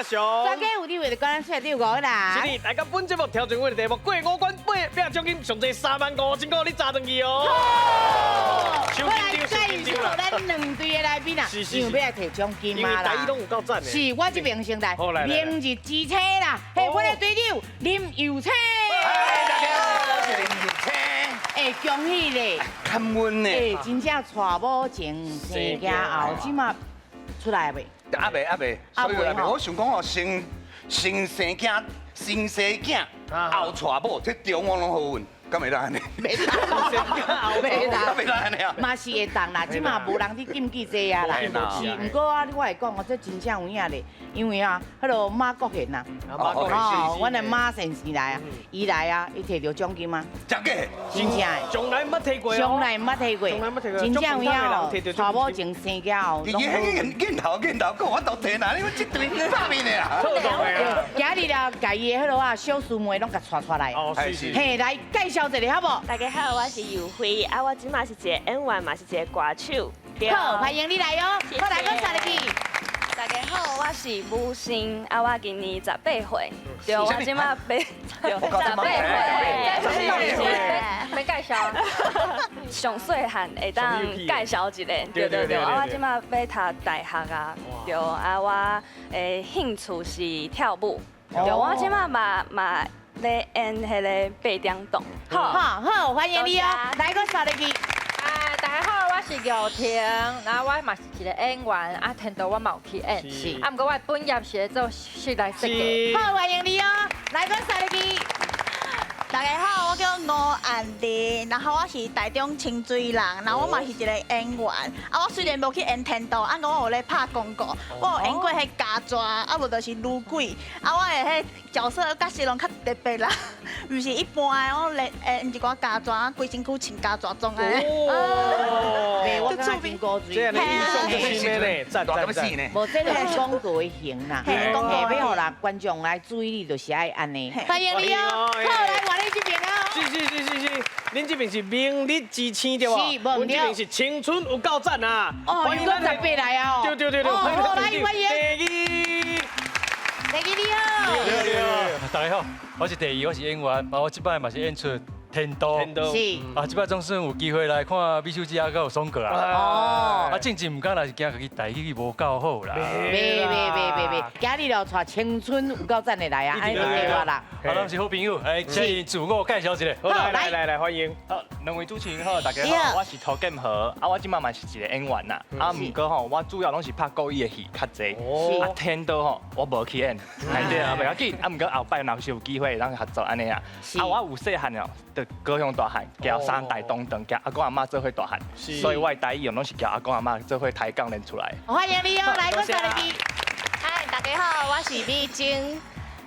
阿雄。全家有你為關出來對五個人。是的，大家本節目挑戰阮的題目過五關八拼獎金，上濟35,000塊，你砸轉去哦。我來介紹咱兩隊的來賓啊，因為欲來提獎金嘛啦。台語攏有夠讚的。是，我這邊先來。明日之星啦，嘿，我的隊長林佑清。大家好，我是林佑清。哎，恭喜咧！感恩呢。哎，真正娶某前生囝後，這馬出來未？猶未，猶未，所以猶未。我想講哦，先先生囝，先生囝，後娶某，這中文攏好運。敢會當按呢？袂當，袂當，袂當按呢啊！嘛是會當啦，這馬無人佇禁忌這啊啦。是，毋過啊，我會講哦，這真正有影咧，因為啊，彼个馬國賢啊，哦，阮的馬先生來啊，伊來啊，伊提著獎金啊。真假？真正的。從來毋捌提過。從來毋捌提過。從來毋捌提過。真正有影哦，娶某前生囝後。伊彼個鏡頭鏡頭講，我都提啦，你們這隊拍面的啦。今日啊，共伊的彼个啊小師妹攏共帶出來。哦，是是。嘿，來介紹一下好無？大家好，我是尤慧，啊，我這馬是一個演員，嘛是一個歌手。好，歡迎你來哦。好，來，閣三入去。大家好，我是武星，啊，我今年18歲，對，我這馬欲十八歲，欲介紹，上細漢會當介紹一下，對對對，啊，我這馬欲讀大學啊，對，啊，我的興趣是跳舞，對，我這馬嘛嘛咧演彼个八點檔。好，好，歡迎你哦，來，閣三入去。大家好，我是玉婷，然後我嘛是一個演員，啊，天道我嘛有去演，啊，毋過我的本業是咧做室內設計。好，歡迎你哦，來，閣三入去。大家好，我叫吳安玲，然後我是台中清水人，然後我嘛是一個演員。啊，我雖然無去演天道，啊，我有咧拍廣告，我有演過彼家蛇，啊，無就是女鬼。啊，我的彼角色角色攏較特別啦，毋是一般的，我咧演一寡家蛇，規身軀穿家蛇裝的。哦，袂，我感覺真古錐。這個印象深咧，讚讚讚。無，這就是廣告的型啦，嘿，欲予人觀眾來注意你，就是愛按呢。歡迎你哦，好，來換你這邊啊。是是是是是，恁這邊是明日之星對無？是，阮這邊是青春有夠讚啊！哦，歡迎咱十八來啊！對對對對，好，來歡迎。第二，第二你好。對對。大家好，我是第二，我是演員，啊，我這擺嘛是演出天道。天道。是。啊，這擺總算有機會來看美秀姐閣有爽哥啊。哦。啊，進前毋敢來是驚家己台語無夠好啦。袂袂袂袂袂，今日就帶青春有夠讚的來啊，按呢就對啦。啊，咱是好朋友，來，請自我介紹一下。好，來來來，歡迎。好，兩位主持人好，大家好，我是涂建和，啊，我這馬嘛是一個演員啦，啊，毋過吼，我主要攏是拍國語的戲較濟，啊，天道吼，我無去演，係對啊，袂要緊，啊，毋過後擺若是有機會，咱合作按呢啊，啊，我有細漢哦，就高雄大漢，交三代同堂，佮阿公阿嬤做伙大漢，所以我的台語攏是佮阿公阿嬤做伙抬槓練出來。歡迎你哦，來，閣三入去。嗨，大家好，我是美貞。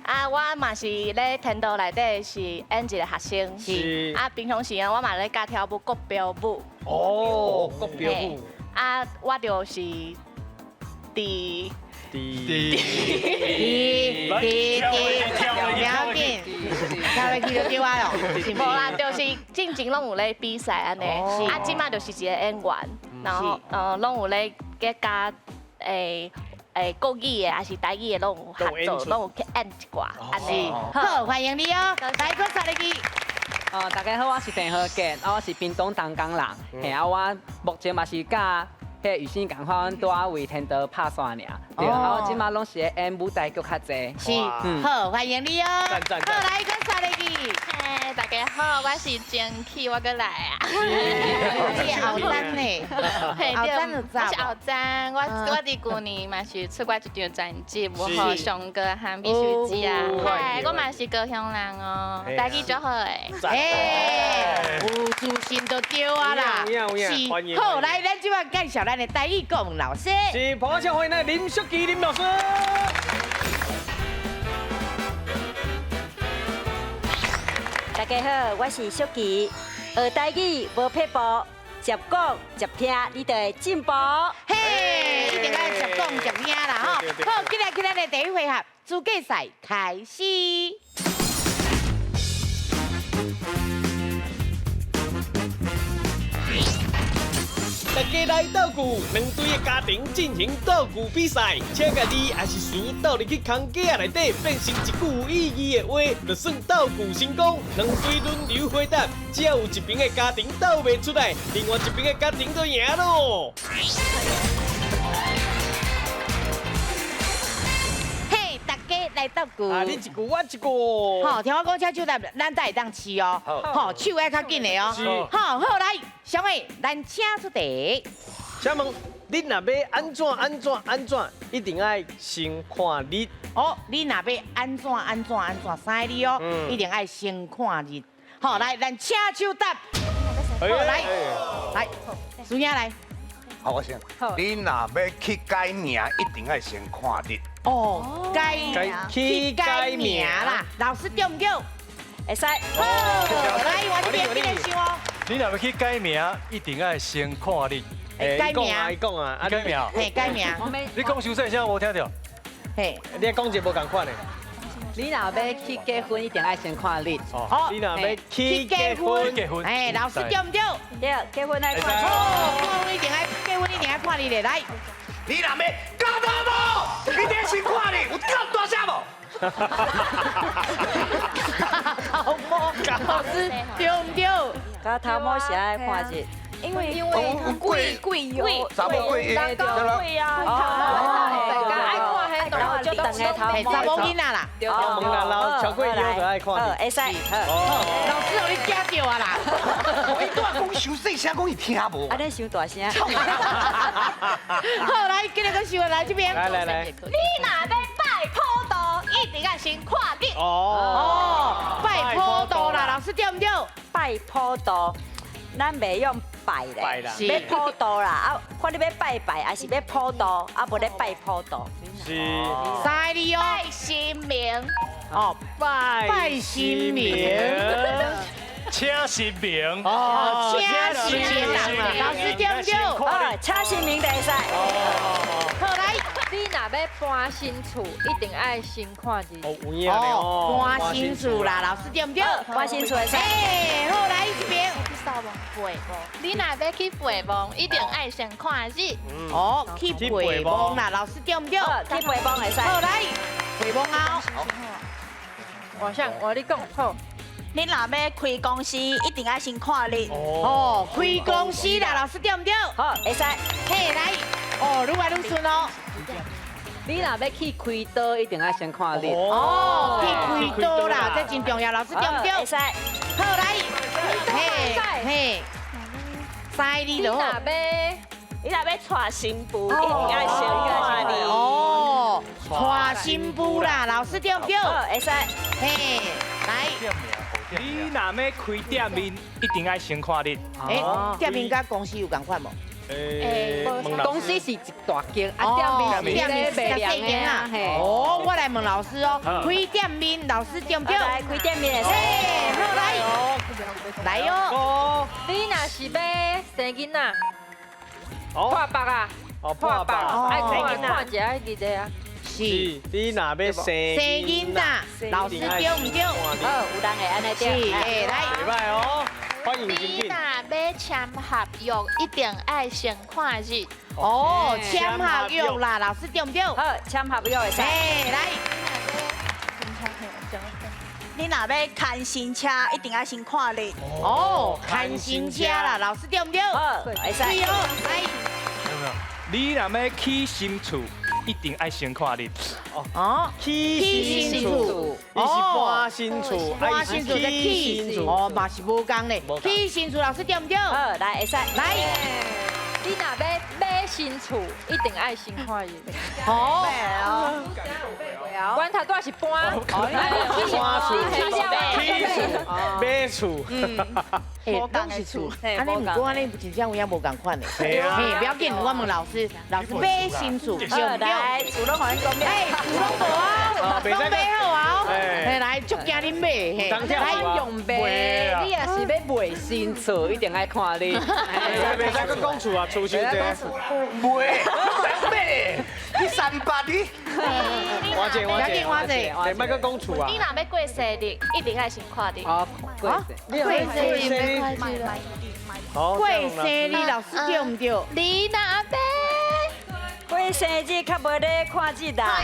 啊，我嘛是咧天道內底是演一個學生，是。啊，平常時啊，我嘛咧教跳舞國標舞。哦，國標舞。啊，我就是佇佇佇佇佇，不要緊，跳落去就對啊咯。無啦，就是進前攏有咧比賽按呢，啊，這馬就是一個演員，然後攏有咧去教誒。誒，國語的還是台語的，攏有合作，攏有去演一寡，按呢。好，歡迎你哦，來，閣三入去。哦，大家好，我是鄭和傑，啊，我是屏東東港人，嘿，啊，我目前嘛是佮彼个雨欣仝款，阮拄仔為天道拍煞爾，對，啊，我這馬攏是咧演舞台劇較濟。是，好，歡迎你哦。讚讚讚。好，來，閣三入去。嘿，大家好，我是曾啟，我閣來啊。你後生呢？後生就我是後生，我佇舊年嘛是出過一張專輯，我予上哥和美秀姐啊。嗨，我嘛是高雄人哦，台語足好的。哎，有自信就對啊啦。是，好，來，咱這擺介紹咱的台語國文老師。是，捧場歡迎咱林淑琪林老師。大家好，我是淑琪。學台語無撇步，捷講捷聽，你就會進步。嘿，一定愛捷講捷聽啦吼。好，接下來咱的第一回合資格賽開始。大家來鬥句，兩隊的家庭進行鬥句比賽，請共字抑是詞鬥入去空格仔內底，變成一句有意義的話，就算鬥句成功。兩隊輪流回答，只要有一邊的家庭鬥袂出來，另外一邊的家庭就贏咯。嘿，大家來鬥句。啊，你一句我一句。好，聽我講，請手來，咱才會當試哦。好，手愛較緊的哦。好，好來，小妹，咱請出題。請問，你若欲按怎按怎按怎，一定愛先看日。哦，你若欲按怎按怎按怎，三個字哦，一定愛先看日。好，來，咱請手答。好，來，來，蘇兄來。好，我先。你若欲去改名，一定愛先看日。哦，改去改名啦，老師對毋對？會使。好，來，我這邊緊來想哦。你若欲去改名，一定愛先看日。改名，伊講啊，改名。嘿，改名。你講傷細聲，無聽著。嘿，你講一個無仝款的。你若欲去結婚，一定愛先看日。哦，你若欲去結婚，結婚。哎，老師對毋對？對，結婚愛看。哦，結婚一定愛，結婚一定愛看日的，來。你若欲咬頭毛，一定先看日，有夠大聲無？頭毛，老師對毋對？咬頭毛是愛看日。因為因為貴貴貴，查某貴，人講貴啊，頭毛愛看彼然後就長的頭毛，查某囡仔啦，問啦，老超過腰就愛看。會使。老師，予你驚著啊啦！我伊拄仔講傷細聲，講伊聽無。啊，你傷大聲。好，來，今日閣想來這邊。來來來。你若欲拜普渡，一定愛先看日。哦，拜普渡啦，老師對毋對？拜普渡，咱袂用拜咧，欲普渡啦，啊，看你欲拜拜，抑是欲普渡，啊，無咧拜普渡。是。三个字哦。拜神明。哦，拜神明。請神明。哦，請神明啦，老師對毋對？哦，請神明就會使。好來，你若欲搬新厝，一定愛先看日。哦，有影哦。搬新厝啦，老師對毋對？搬新厝會使。哎，好來這邊。你若欲去陪墓，一定愛先看日。哦，去陪墓啦，老師對毋對？去陪墓會使。好來，陪墓啊。我想我你講好。你若欲開公司，一定愛先看日。哦，開公司啦，老師對毋對？好，會使。嘿，來，哦，愈來愈順哦。你若欲去開刀，一定愛先看日。哦，去開刀啦，這真重要，老師對毋對？會使。好來，嘿，嘿，三字就好。你若欲娶新婦，一定愛先看日。哦，娶新婦啦，老師對毋對？會使。嘿，來。你若欲開店面，一定愛先看日。欸，店面佮公司有仝款無？公司是一大間，啊店面是咧賣細間啊。哦，我來問老師哦，開店面，老師對毋對？來開店面會使。好來，來哦。你若是欲生囡仔，破腹啊，破腹，愛看看一下日的啊。是，你若欲生生囡仔，老師對毋對？好，有人會按呢對。是，來。袂䆀哦，歡迎你若欲簽合約，一定愛先看日。哦，簽合約啦，老師對毋對？好，簽合約會使。來。你若欲牽新車，一定愛先看日。哦，牽新車啦，老師對毋對？好，會使。哦，來。你若欲起新厝，一定愛先看日。哦，起新厝，伊是搬新厝，搬新厝再起新厝，哦，嘛是無仝咧。起新厝，老師對毋對？好，來會使。來。你若欲買新厝，一定愛先看日。哦。阮頭拄仔是搬，搬厝，起厝，買厝。欸，攏是厝，按呢毋過按呢真正有影無仝款的。嘿，不要緊，我問老師，老師買新厝對毋對？厝攏予𪜶講欸，厝攏無啊，攏買好啊，嘿，來，足驚恁買，嘿，來用買，你若是欲賣新厝，一定愛看你。袂使閣講厝啊，厝傷濟。賣，買，你三八你。我者我者我者，袂莫閣講厝啊。你若欲過生日，一定愛先看日。哦，過生日。過生日。过生日，老师对毋对？你那边过生日较无咧看日啦。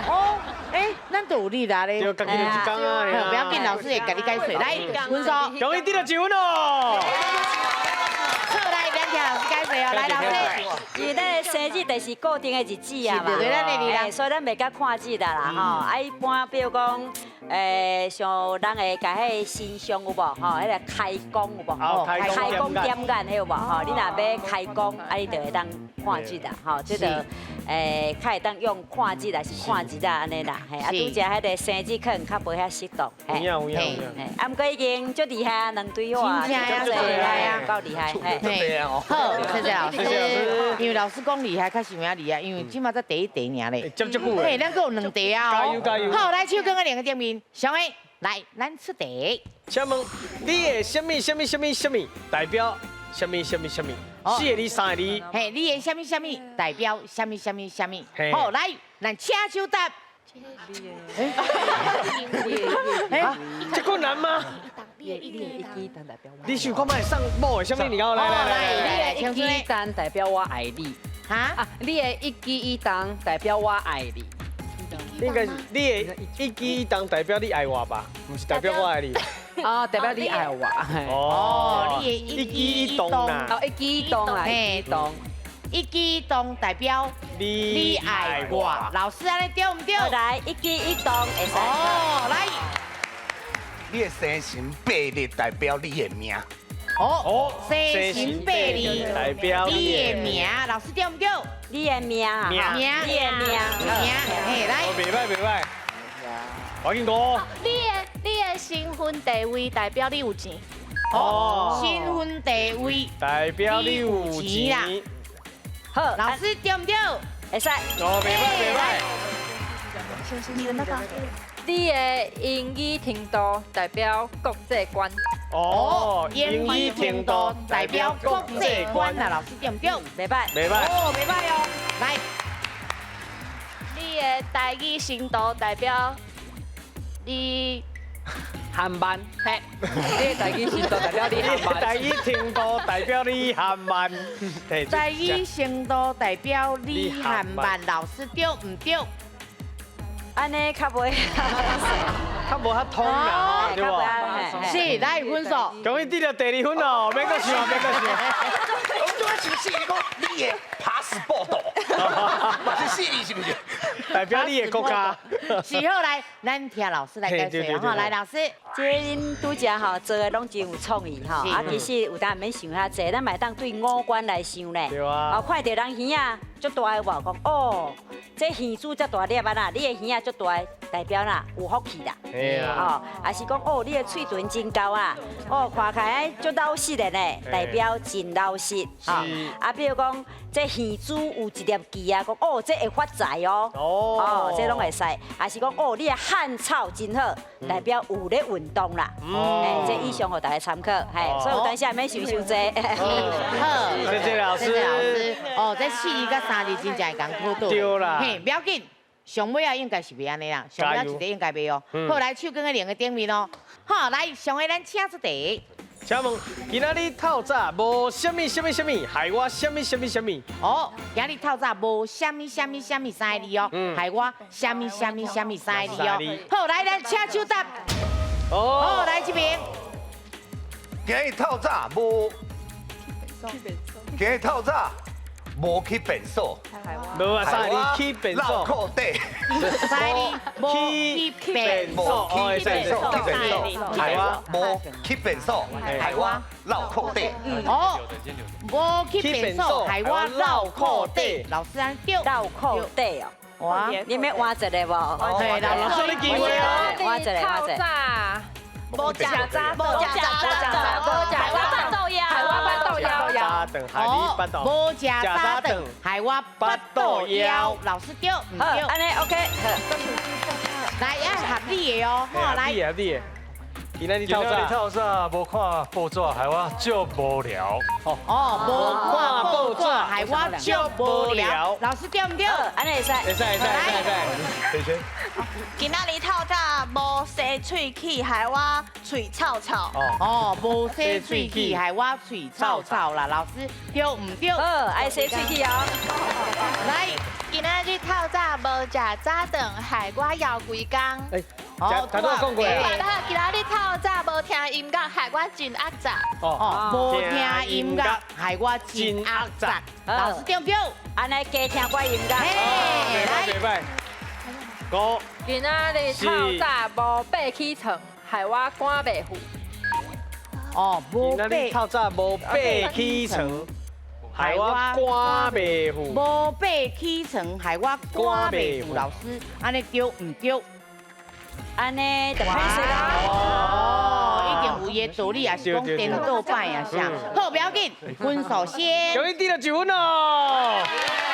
哦，哎，咱都有你啦咧。对，家己就一工啊。不要紧，老师会共你解释。来，分数。恭喜得到一分哦。好，来，两条老师解释哦。来，老师。因为咱的生日就是固定的日子啊嘛，对，咱的日啦，所以咱袂佮看日啦啦吼。啊，一般比如讲，像人会共彼个神像有无吼？彼个开光有无？开光点眼彼有无？吼，你若欲开光，啊，你就会当看日啦，吼，这就较会当用看日，还是看日啊按呢啦，嘿，啊，拄才彼个生日可能较无遐适当，有影有影有影。啊，毋过已经足厉害啊，两对哇，真正啊，够厉害，嘿，好，谢谢老师。因为老师讲厉害，较实有影厉害，因为这马才第一题尔咧。接足久。嘿，咱阁有两题啊。加油加油！好，来，手刚刚两个店面，小 A，来，咱出题。请问你的啥物啥物啥物啥物代表啥物啥物啥物？四个字，三个字。嘿，你的啥物啥物代表啥物啥物啥物？好，来，咱请手答。哎，这困难吗？你想看觅送某的啥物？你讲来来来，你的一举一动代表我爱你。哈？啊，你的一举一动代表我爱你。应该是你的一举一动代表你爱我吧？毋是代表我爱你。啊，代表你爱我。哦，你的一举一动啦。哦，一举一动啦，一举一动。一举一动代表你爱我。老师按呢对毋对？来，一举一动会使。哦，来。你的生辰八日代表你的名。哦，生辰八日代表你的名，老师对毋对？你的名，名，你的名，名，嘿，来。袂歹袂歹。我紧讲。你的身份地位代表你有钱。哦。身份地位代表你有钱啦。好，老师对毋对？会使。哦，袂歹袂歹。你的那个。你的英语程度代表国际观。哦，英语程度代表国际观啊，老师对毋对？袂歹，袂歹。哦，袂歹哦。来，你的台语程度代表你含慢。嘿，你的台语程度代表你含慢。台语程度代表你含慢。台语程度代表你含慢，老师对毋对？按呢较袂，较无遐通啦，对无？是，来分数。恭喜得著第二分哦，免阁想，免阁想。我拄仔想四字讲，你的 passport，嘛是四字是毋是？代表你的国家。是好来，咱听老师来解释哈。来，老师，这恁拄才吼做的拢真有创意吼，啊，其实有当毋免想遐济，咱嘛会当对五官来想咧。对啊。哦，看著人耳仔足大的有无？讲哦，这耳珠遮大粒啊啦，你的耳仔足大，代表啦有福气啦。哦，还是讲哦，你的喙唇真厚啊，哦，看起来足老实的呢，代表真老实。哦，啊，比如讲这耳珠有一粒痣啊，讲哦，这会发财哦。哦，这拢会使。还是讲哦，你的汗臭真好，代表有咧运动啦。哎，这以上予大家参考，嘿，所以有当时也免想伤济。好，谢谢老师。谢谢老师。哦，这四字佮三字真正会共考倒。对啦。嘿，不要紧，上尾仔应该是袂按呢啦，上尾仔一个应该袂哦。好，来手卷的两个顶面哦。好，来上个咱请出题。请问今仔日透早无啥物啥物啥物，害我啥物啥物啥物？哦，今日透早无啥物啥物啥物三个字哦，害我啥物啥物啥物三个字哦。好，来咱请手答。哦，来这边。今日透早无，今日透早无去便所，无啊，三个字去便所，落裤底，三个字无去便所，去便所，去便所，害我无去便所，害我落裤底。哦，无去便所，害我落裤底。老师按对，落裤底哦。哇，你欲换一个无？对，老师你机会哦，换一个，换一个。无食早，无食早，无食早顿，害我腹肚枵。无食早顿，害我腹肚枵。老师对，好，按呢 OK。来，要合理的哦，好，来。合理的。今仔日透早，透早无看报纸，害我足无聊。哦，无看报纸，害我足无聊。老师对毋对？按呢会使，会使，会使，会使。今仔日透早无洗喙齿，害我喙臭臭。哦，无洗喙齿，害我喙臭臭啦。老师对毋对？好，爱洗喙齿哦。来，今仔日透早无食早顿，害我枵规工。哦，头拄讲过啊。今仔日透早无听音乐，害我真压榨。哦，无听音乐，害我真压榨。老师对毋对？按呢加听我音乐。袂歹袂歹。五。今仔日透早无爬起床，害我赶袂赴。哦，无爬。今仔日透早无爬起床，害我赶袂赴。无爬起床，害我赶袂赴。老师，按呢对毋对？按呢就歹势啦。哦，一定有伊的道理，也是讲颠倒摆啊啥。好，不要紧，分数先。恭喜得了1分哦。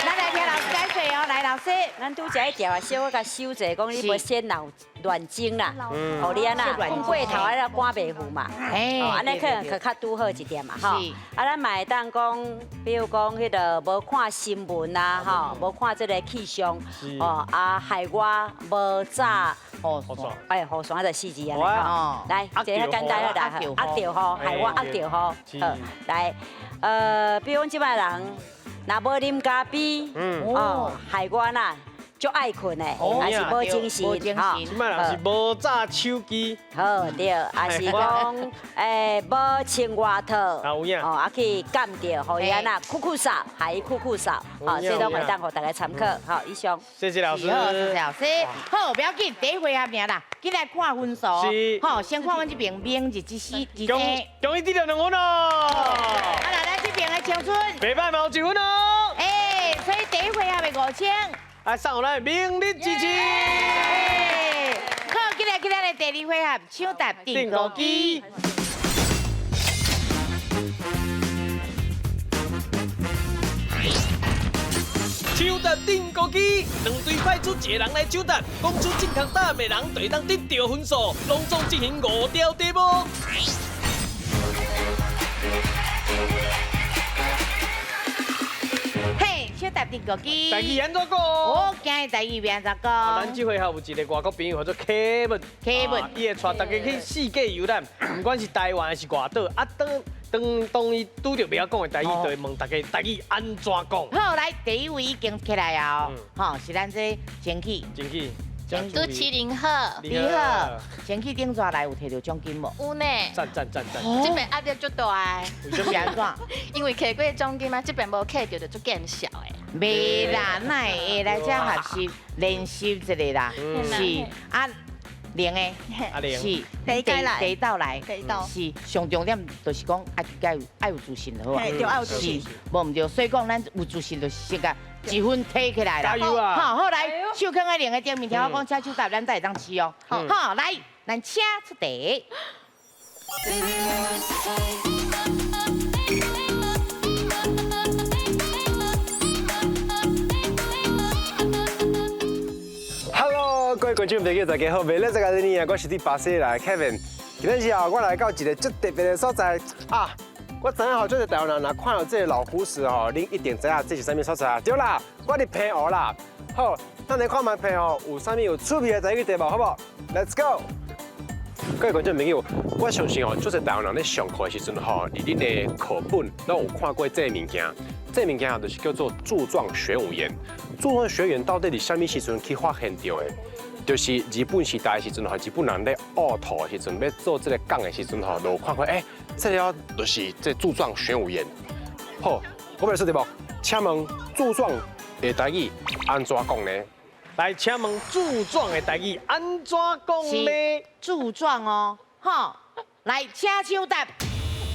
咱来听老师解说哦，来老师，咱拄才调啊，小可共修者讲，你无先脑乱精啦，哦你按那困过头啊，赶袂赴嘛，哦按呢可能可较拄好一点嘛，吼。啊，咱嘛会当讲，比如讲彼个无看新闻啊，吼，无看这个气象，哦啊，害我无早。哎，雨伞就四字啊，吼，来，这个简单了啦，压著雨，害我压著雨，好，来，比如讲这摆人，若无啉咖啡，哦，害我呐。足爱困的，还是无精神，吼。这摆人是无早手机，好对，还是讲无穿外套，哦，啊去感著，予伊按那酷酷扫，害伊酷酷扫，好，这拢会当予大家参考。好，以上。谢谢老师，谢谢老师。好，不要紧，第一回合尔啦，紧来看分数。是。好，先看阮这边明日之星，恭喜得到2分哦。啊，来咱这边的青春，袂歹嘛有1分哦。哎，所以第一回合的5000。来送予咱明日之星。好，进来进来的第二回合，抢答订购机。抢答订购机，两队派出一个人来抢答，讲出正确答案的人就会当得到分数。隆重进行5条题目。抢答订购机，台语按怎讲？我今日台语欲按怎讲？咱这回合有一个外国朋友叫做凯文，凯文，伊会带大家去世界游览，不管是台湾还是外岛。啊，当伊拄著袂晓讲的台语，就会问大家台语按怎讲。好，来，第一位已经起来哦，吼，是咱这前气，前气。主持人好，你好，前去顶转来有摕到奖金无？有呢。赞赞赞赞！这边压力足大的。为什么？因为摕过奖金嘛，这边无摕到就足见笑的。袂啦，哪会来遮学习练习一下啦？是啊，练的，是第一届来，第一道来，是上重点就是讲爱爱有自信就好啊。对，爱有自信。无毋对，所以讲咱有自信就是先共1分提起来啦。加油啊！好，好来，手囥在另个顶面，听我讲，请手答，咱才会当试哦。好，来，咱请出题。 Hello，各位观众朋友，大家好！袂咧这个日啊，我是伫巴西来的 Kevin。今日啊，我来到一个足特别的所在啊！我知影吼，足济台湾人若看到这个老虎石吼，恁一定知影这是啥物所在啊？对啦，我伫澎湖啦。好，咱来看觅澎湖有啥物有趣味的台语题目，好无？Let's go！各位观众朋友，我相信吼，足济台湾人咧上课的时阵吼，伫恁的课本拢有看过这个物件。这个物件就是叫做柱状玄武岩。柱状玄武岩到底伫啥物时阵去发现到的？就是日本时代的时阵吼，日本人咧挖土的时阵，欲做这个港的时阵吼，就有看过，欸，这个就是这柱状玄武岩。好，我来说题目，请问柱状的台语按怎讲呢？来，请问柱状的台语按怎讲呢？柱状哦，好，来，请抢答。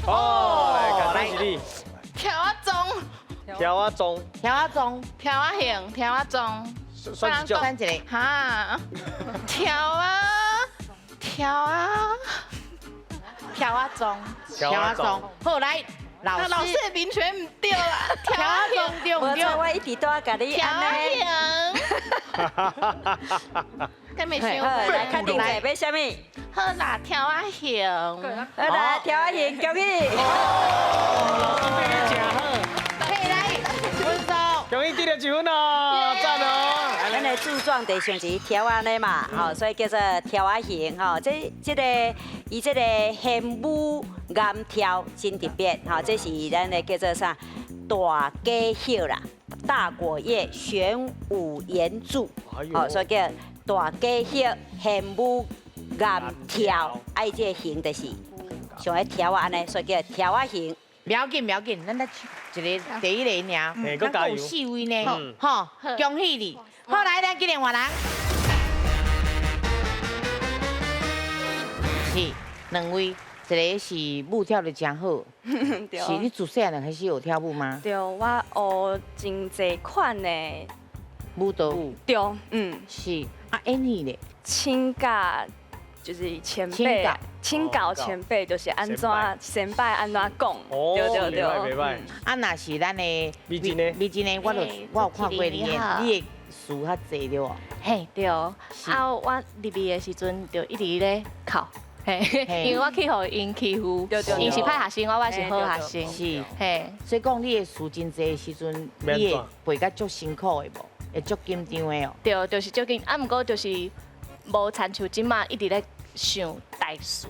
哦，来，是你。跳仔钟。跳仔钟。跳仔钟。跳仔形，跳仔钟。算一种。算一个。哈。跳啊，跳啊，跳仔钟。跳仔钟。好，来。老师的名全毋对啦，跳仔钟对毋对？我一直都爱共你按呢。敢袂想？来，确定者欲啥物？好，好啦，跳仔型。好啦，跳仔型，恭喜！老师对你真好。嘿，来，分数。恭喜得了一分哦，赞哦！咱的柱状就像一条仔呢嘛，吼，所以叫做跳仔型，吼。这个伊这个玄武岩跳真特别，吼，这是咱的叫做啥？大果叶啦，大果叶玄武岩柱，吼，所以叫大果叶玄武岩跳，啊，伊这个形就是像彼条仔按呢，所以叫条仔型。不要紧，不要紧，咱来一个第一个尔，咱有四位呢，吼，恭喜你！好，来，咱今日换人，是两位，一个是舞跳得真好，是你自细汉就开始学跳舞吗？对，我学真济款的舞蹈舞。对，嗯，是啊，演戏咧，请教就是前辈，请教前辈就是按怎先辈按怎讲，对对对。啊，若是咱的美珍呢？美珍呢？我就我有看过你的，你的词较济对无？嘿，对。啊，我入去的时阵就一直咧哭，嘿，因为我去予𪜶欺负，𪜶是歹学生，我是好学生，是，嘿。所以讲你的词真济的时阵，你会背甲足辛苦的无？会足紧张的哦。对，就是足紧，啊，毋过就是无亲像这马一直咧想台词，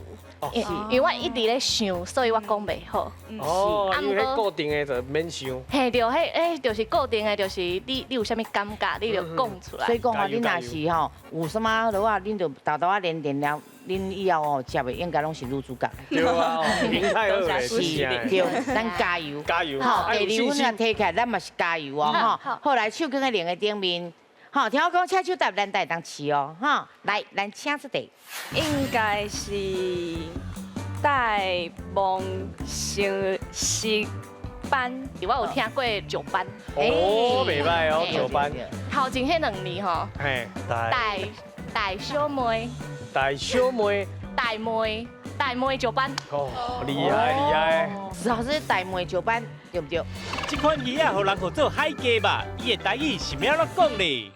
因为我一直咧想，所以我讲袂好。哦，因为彼固定的就免想。嘿，对，彼彼就是固定的，就是你有啥物感觉，你就讲出来。所以讲啊，恁若是吼有啥物落啊，恁就沓沓仔连连了，恁以后哦接的应该拢是女主角。对啊，形态好嘞，是，对，咱加油，加油。好，第二分啊提起来，咱嘛是加油哦，吼。好，来手囥在铃的顶面。好，听我讲，请手搭咱会当试哦，哈，来，咱请出题。应该是戴梦成是班，我有听过九班。哦，袂歹哦，九班。头前彼两字吼，大大小妹。大小妹。大妹，大妹九班。哦，厉害厉害。老师，大妹九班对不对？这款鱼仔予人号做海鸡肉，伊的台语是欲按怎讲咧？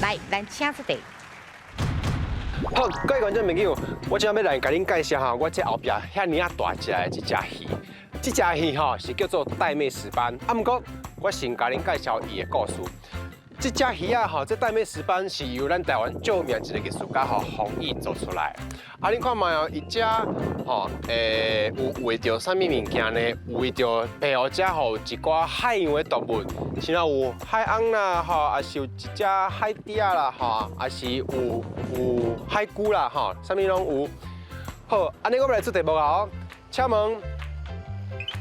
来，咱请出题。好，各位观众朋友，我这欲来共恁介绍哈，我这后壁遐尔仔大只的一只鱼，这只鱼吼是叫做玳瑁石斑。啊，毋过我先共恁介绍伊的故事。这只鱼仔吼，这玳瑁石斑是由咱台湾著名一个艺术家吼冯毅做出来。啊，恁看觅哦，伊遮吼，有画著啥物物件呢？有画著白湖遮吼一寡海洋的动物，像有海翁啦，吼，抑是有一只海蝶啦，吼，抑是有海龟啦，吼，啥物拢有。好，按呢我欲来出题目啊！请问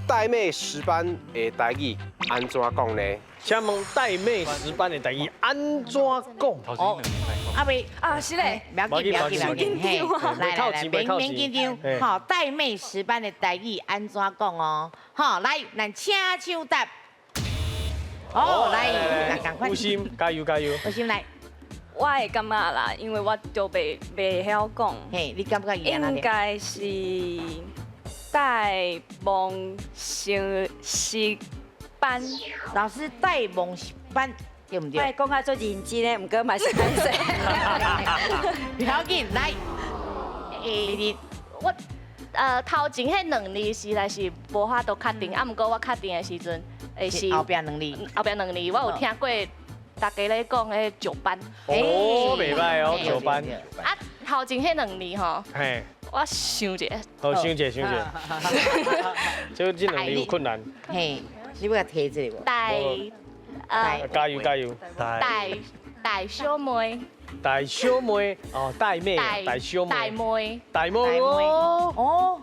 玳瑁石斑的台语按怎讲呢？请问玳瑁石斑的台语按怎讲？哦，阿伯啊，是嘞，不要紧，不要紧，不要紧，嘿，来来来，免免紧张。好，玳瑁石斑的台语按怎讲哦？好，来，咱请手答。哦，来，来，赶快。有心，加油加油。有心来。我会感觉啦，因为我就袂晓讲。嘿，你感觉伊应该是戴梦成石斑。老师戴梦石斑对不对？我讲啊足认真的，毋过嘛是歹势。不要紧，来，我头前彼两字实在是无法度确定，啊，毋过我确定的时阵，是后壁两字，后壁两字我有听过。大家咧讲彼九班。哦，袂歹哦，九班。啊，头前彼两字吼，我想一下。好，想一下，想一下。这两字有困难。嘿，你欲共提一下无？大，加油加油。大小妹。大小妹，哦，大妹，大小妹。大妹。大妹哦。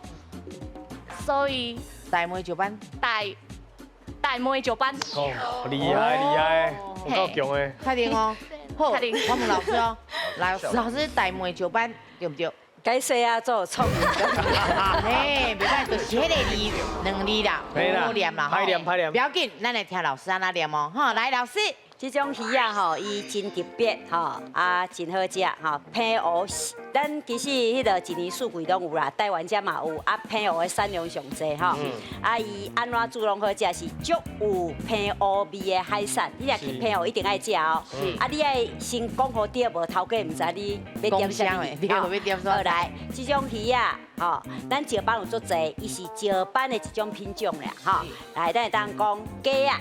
所以。大妹九班。大妹九班。哦，厉害厉害，有够强的。确定哦。好，我问老师哦，老师大妹九班对不对？该说啊做创意。嘿，袂歹，就是彼个字两字啦，无好念啦，歹念歹念。不要紧，咱来听老师按怎念哦。好，来老师。這種魚仔吼，伊真特別吼，啊，真好食吼。澎湖，咱其實彼个一年四季攏有啦，台灣遮嘛有，啊，澎湖的產量上濟吼。啊，伊按怎煮攏好食，是足有澎湖味的海產。你若去澎湖一定愛食哦。啊，你愛先講好對無？頭家毋知你欲點啥物。對，欲點啥？好來，這種魚仔吼，咱石斑有足濟，伊是石斑的一種品種啦，吼。來，咱會當講雞仔。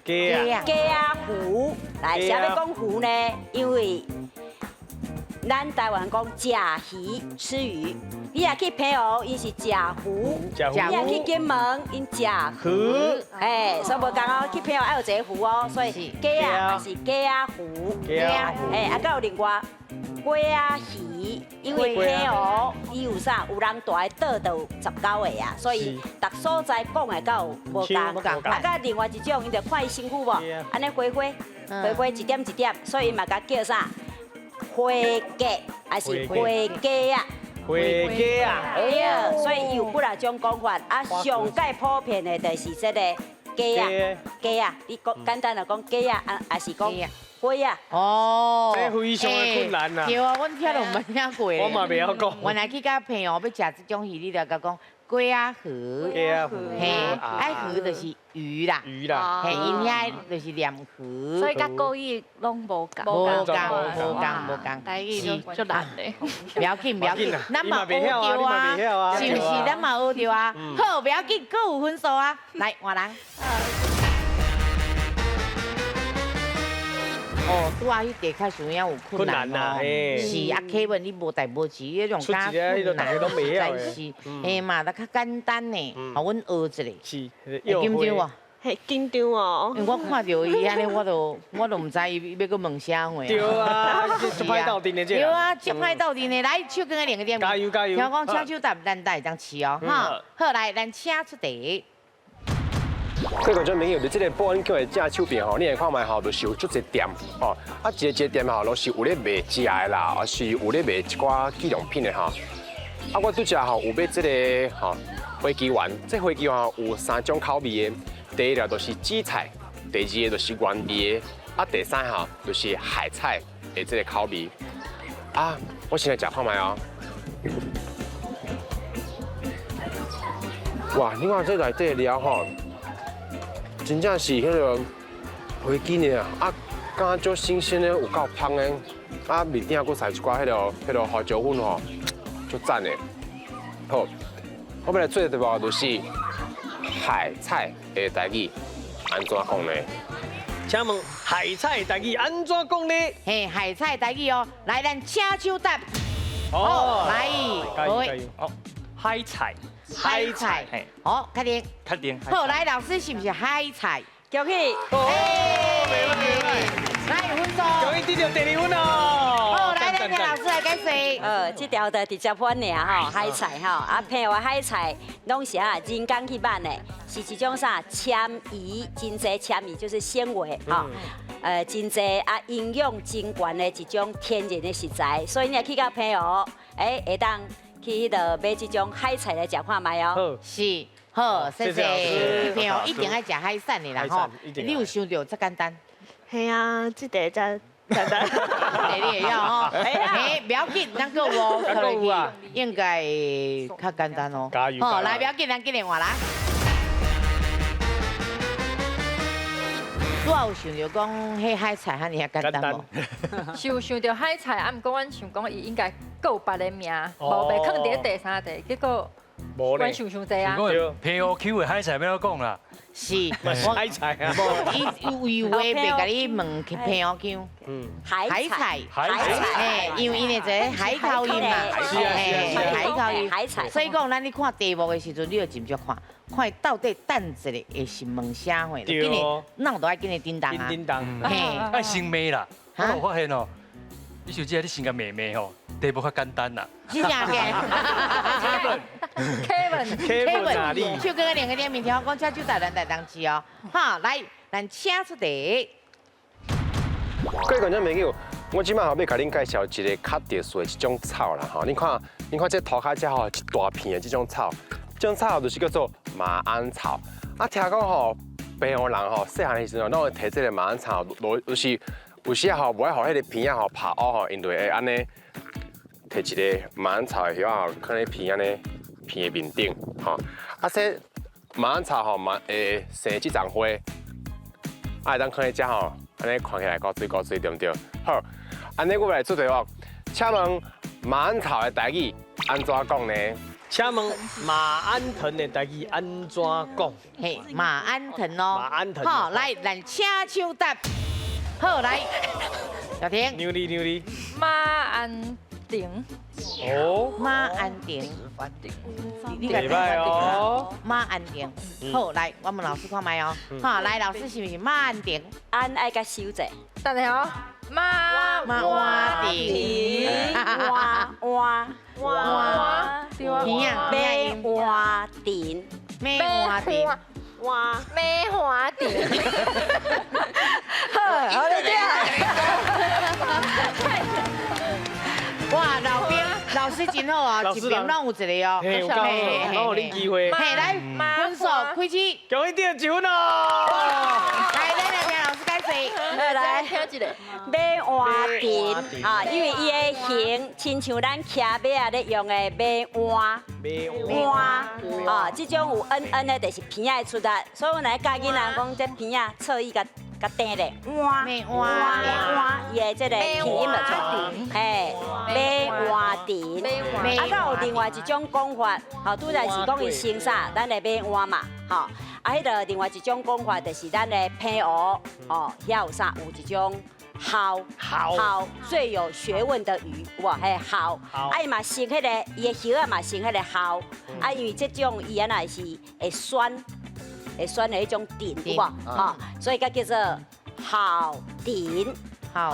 雞仔，雞仔魚，來，啥欲講魚呢？因為咱台灣講食魚吃魚，你若去澎湖，𪜶是食魚；你若去金門，𪜶食魚。哎，所以無仝哦，去澎湖愛有一个魚哦，所以雞仔也是雞仔魚。雞仔魚。哎，啊，閣有另外雞仔魚，因為澎湖伊有啥？有人蹛的島就有19個啊，所以逐所在講的閣有無仝。啊，閣另外一種，𪜶就看伊身軀無，按呢花花花花一點一點，所以嘛共叫啥？花蛤，還是花雞仔？花雞仔。對，所以伊有幾若種講法。啊，上蓋普遍的就是這个雞仔，雞仔，你講簡單來講雞仔，啊，還是講花仔。哦，這非常的困難啊。對啊，阮聽都毋捌聽過。我嘛袂曉講。原來去到澎湖欲食這種魚，你就共講雞仔魚。雞仔魚。嘿，啊魚就是魚啦。魚啦。嘿，𪜶遐就是鯰魚。所以佮國語攏無仝。無仝，無仝，無仝。台語就足難的。不要緊，不要緊，咱嘛學著啊，是毋是？咱嘛學著啊。好，不要緊，閣有分數啊。來，換人。哦，拄仔彼題較想影有困難哦。是啊，Kevin 你無代無誌，彼種較困難，是，嘿嘛，就較簡單呢。予阮學一下。是。會緊張無？嘿，緊張哦。因為我看著伊按呢，我都毋知伊欲閣問啥貨。對啊，足歹鬥陣的這。對啊，足歹鬥陣的，來，手捲的兩个點。加油加油！聽講請手答，咱才會當試哦，哈。好，來，咱請出題。各位觀眾朋友，佇這个保安局的正手邊吼，你來看覓吼，就是有足濟店吼，啊，一个一个店吼，攏是有咧賣食的啦，抑是有咧賣一寡紀念品的吼。啊，我拄才吼有買這个吼花枝丸，這花枝丸有三種口味的，第一个就是紫菜，第二个就是原味的，啊，第三項就是海菜的這个口味。啊，我先來食看覓哦。哇，你看這內底的料吼。真正是彼个花枝呢啊，敢若足新鮮的，有夠芳的，啊面頂閣撒一寡彼个胡椒粉吼，足讚的。好，我欲來做的對無，就是海菜的台語按怎講呢？請問海菜台語按怎講呢？嘿，海菜台語哦，來，咱請手答。哦，來，加油加油！好，海菜。海菜，好，確定。確定。好，來，老師是毋是海菜？恭喜！哦，袂歹袂歹。來，分數。恭喜得著第二分哦。好，來，咱聽老師來解釋。這條就直接翻爾吼，海菜吼，啊，澎湖海菜攏是啊人工去挽的，是一種啥纖維，真濟纖維就是纖維吼，真濟啊營養真懸的一種天然的食材，所以你若去到澎湖，欸，會當去彼度買這種海菜來食看覓哦。是，好，謝謝。去澎湖一定愛食海產的啦吼，你有想著這簡單？嘿啊，這題才簡單。這題你會曉吼？嘿，不要緊，咱閣有哦，閣有啊，應該較簡單哦。加油！好，來，不要緊，咱緊來換啦。我有想著講，彼海菜遐爾簡單無？是有想著海菜，啊，毋過阮想講伊應該閣有別个名，無袂囥佇咧第三題，結果阮想傷濟啊。澎湖區的海菜欲按怎講啦？是，海菜啊。無，伊有話袂共你問去澎湖腔。海菜，海菜，嘿，因為𪜶的這個海口音嘛，嘿，海口音，海菜。所以講，咱咧看題目的時陣，你就真少看，看伊到底等一下會是問啥貨，緊咧，腦都愛緊咧叮當啊。叮當。嘿，愛先罵啦，我有發現哦，你小姐你先共罵罵吼，題目較簡單啦。真正嘅。 Kevin，Kevin，手哥兩个點面聽我講，請手台咱台東市哦。好，來，咱請出題。各位觀眾朋友，我這擺吼欲共恁介紹一个較特殊的一種草啦吼。你看，你看這塗跤這吼一大片的這種草，這種草就是叫做馬鞍草。啊，聽講吼，平湖人吼，细汉的时阵拢会提这个马鞍草，落就是有时吼无爱予彼个鼻仔吼拍乌吼，𪜶就会按呢提一个马鞍草的叶仔吼，囥咧鼻按呢鼻的面顶吼。啊，这马鞍草吼嘛会生这丛花，啊会当囥咧遮吼，按呢看起来古水古水对毋对？好，按呢我来出题目，请问马鞍草的台语按怎讲呢？请问马鞍藤的台语按怎讲？嘿，马鞍藤哦。马鞍藤。好，来，咱请抢答。好，来，小婷。牛哩牛哩。马鞍藤。哦。马鞍藤。你袂䆀哦。马鞍藤。好，来，我问老师看觅哦。好，来，老师是毋是马鞍藤？鞍爱共收者。等下哦。马马鞍藤。换换换。马换藤，马换藤，马换藤。好，好了对。哇，老兵老师真好啊，一边拢有一个哦。嘿，有够，拢予恁机会。嘿，来，分数开始。恭喜得一分哦。来，来来，听老师解释。来，听一下。马换藤，啊，因为伊的形亲像咱骑马仔咧用的马鞍，马鞍，啊，这种有恩恩的，就是鼻仔会出力，所以阮来教囡仔讲，这鼻仔侧翼共共挈咧，换换换，伊的这个鼻音就出来，嘿，马换藤，啊，阁有另外一种讲法，吼，拄才是讲伊生啥，咱的马换嘛，吼，啊，彼个另外一种讲法就是咱的澎湖，哦，遐有啥？有一种。蒿蒿最有学问的鱼，哇，彼蒿，啊伊嘛生彼个，伊的叶仔嘛生彼个蒿，啊因为这种伊按呢是会酸，会酸的彼种藤，有无？吼，所以才叫做蒿藤。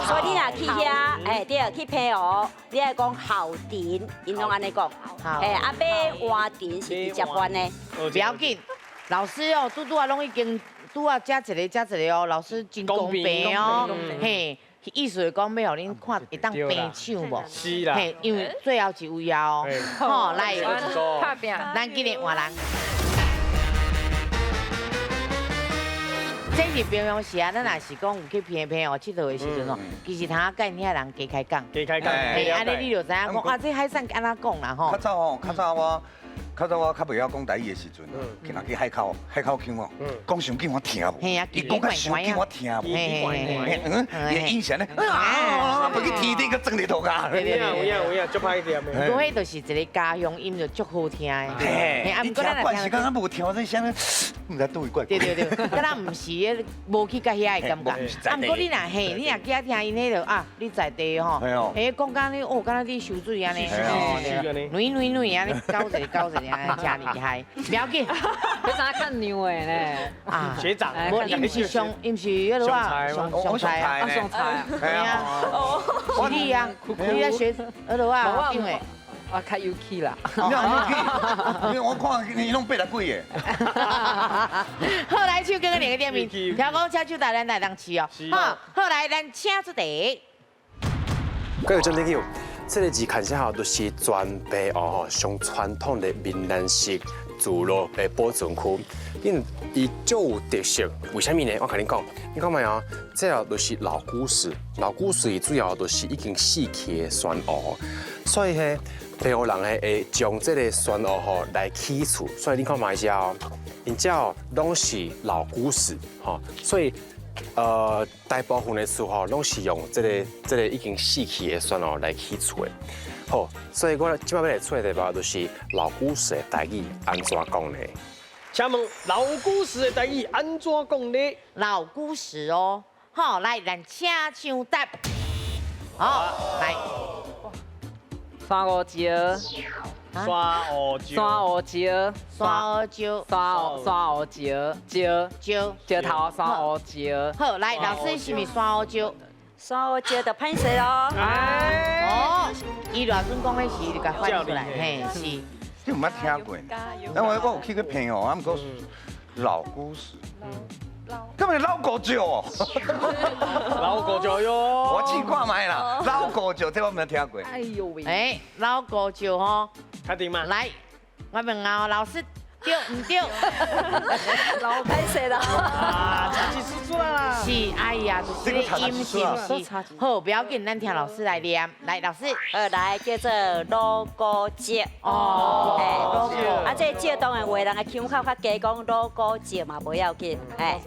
所以你若去遐，哎对，去澎湖，你爱讲蒿藤，𪜶拢按呢讲。哎，啊马换藤是直接翻的。不要紧，老师哦，拄拄仔拢已经。拄啊，加一个加一个哦，老师真公平哦，嘿，意思是讲欲予恁看会当平抢无？是啦，嘿，因为最后一位啊哦，好，来，拍拼，咱今日换人。这是平常时啊，咱若是讲有去偏偏哦，𨑨迌的时阵哦，其实通仔佮𪜶遐人加开讲，加开讲，嘿，按呢你就知影讲啊，这海产按怎讲啦吼。较早吼，较早我。较早我较袂晓讲台语的时阵，去若去海口，海口腔哦，讲伤紧我听无，伊讲较伤紧我听无，嗯，伊的音声呢，啊，飞去天顶阁转伫涂跤。有影有影有影，足歹念的。毋过彼就是一个家乡音，就足好听的。嘿，啊，毋过咱惯是敢若无听这声，毋知佗位怪。对对对，敢若毋是彼无去到遐的感觉。啊，毋过你若嘿，你若记听𪜶彼个啊，你在地吼，嘿，讲甲你哦，敢若伫泅水按呢，软软软按呢，搞一个搞一个。真厉害，不要紧，你怎较牛的呢？啊，学长，无，伊毋是上，伊毋是彼个啊，上菜啊，上菜，对啊，是你啊，你在学彼个啊，因为我较有气啦，你有气，因为我看你拢八十几个。好，来，唱歌两个点名，听讲车手带咱来当试哦。好，好来，咱请出题。各位观众朋友，这个字看起来就是全澎湖吼上传统的闽南式聚落的保存区，因伊足有特色。为啥物呢？我共你讲，你看觅哦，这个就是老古石，老古石主要就是已经死去的珊瑚，所以呢，澎湖人呢会将这个珊瑚吼来起厝，所以你看觅一下哦，𪜶遮哦拢是老古石吼，所以。大部分的厝吼，拢是用这个已经死去的珊瑚来起厝的。好，所以我这摆欲来出的题目就是老古石的台语按怎讲呢？请问老古石的台语按怎讲呢？老古石哦，好，来，咱请抢答。好，来，珊瑚礁，珊瑚礁，珊瑚礁，珊瑚礁，珊瑚礁，礁礁石头珊瑚礁。好，来，老师是毋是珊瑚礁？珊瑚礁就歹势咯。哦，伊偌阵讲彼时就共翻出来，嘿，是。你毋捌听过？但我有去过澎湖，啊，毋过老古石。敢是老古石哦？老古石哟！我试看觅啦，老古石这我毋捌听过。哎呦喂！哎，老古石吼，确定吗？来，我问啊，老师，對毋對？老歹勢啦！啊，差一絲絲啦！是，哎呀，就是咧音是毋是？好，不要緊，咱聽老師來念。來，老師，來叫做鑼鼓節。哦，啊，這節當然有的人的腔口較低，講鑼鼓節嘛，無要緊。哎，